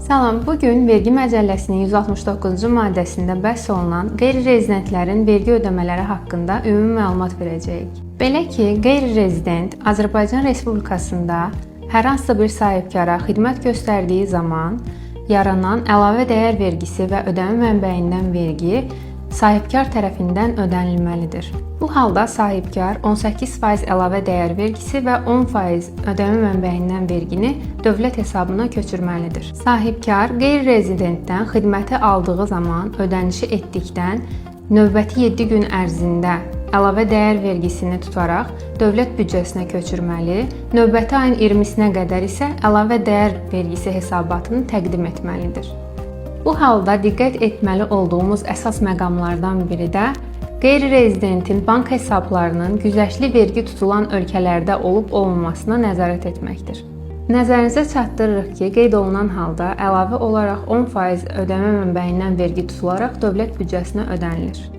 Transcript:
Salam, bu gün Vergi Məcəlləsinin 169-cu maddəsində bəhs olunan qeyri-rezidentlərin vergi ödəmələri haqqında ümumi məlumat verəcəyik. Belə ki, qeyri-rezident Azərbaycan Respublikasında hər hansısa bir sahibkara xidmət göstərdiyi zaman yaranan əlavə dəyər vergisi və ödəmə mənbəyindən vergi sahibkar tərəfindən ödənilməlidir. Bu halda sahibkar 18% əlavə dəyər vergisi və 10% ödəmə mənbəyindən vergini dövlət hesabına köçürməlidir. Sahibkar qeyri-rezidentdən xidməti aldığı zaman ödənişi etdikdən növbəti 7 gün ərzində əlavə dəyər vergisini tutaraq dövlət büdcəsinə köçürməli, növbəti ayın 20-sinə qədər isə əlavə dəyər vergisi hesabatını təqdim etməlidir. Bu halda diqqət etməli olduğumuz əsas məqamlardan biri də qeyri-rezidentin bank hesablarının güzəştli vergi tutulan ölkələrdə olub-olmamasına nəzarət etməkdir. Nəzərinizə çatdırırıq ki, qeyd olunan halda əlavə olaraq 10% ödəmə mənbəyindən vergi tutularaq dövlət büdcəsinə ödənilir.